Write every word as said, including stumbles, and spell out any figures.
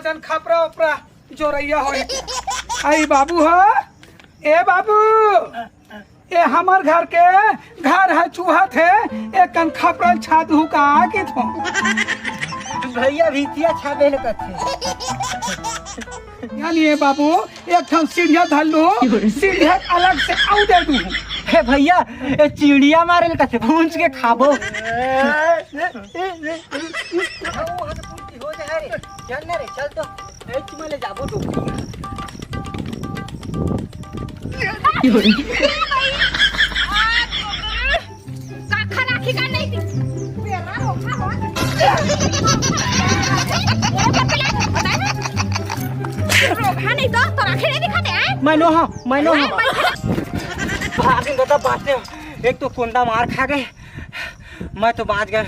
तन खपरा उपरा जोरैया होई। आई बाबू हो, ए बाबू, ए हमर घर के घर है चूहा थे, ए कन खपरल छाद हु का के थो। भैया भीतिया छाबे ल कथे। यानी ए बाबू, एक ठन सीढ़िया धर लू, सीढ़िया अलग से आउ दे दू। हे भैया, ए चिड़िया मारे ल कथे, भूंज के खाबो। हो जा रे, चल ना रे, चल तो। ए, चुमा ले जाबो तो। काखा राखी का नहीं थी। बेरा रोखा हो। ए, बतला, बता। रोखा नहीं तो, तो राखी नहीं दिखाते हैं। मैं नो हाँ, मैं नो हाँ। बाहर दिन दादा बांचते हो। एक तो कोंदा मार खा गए, मैं तो बांच गया।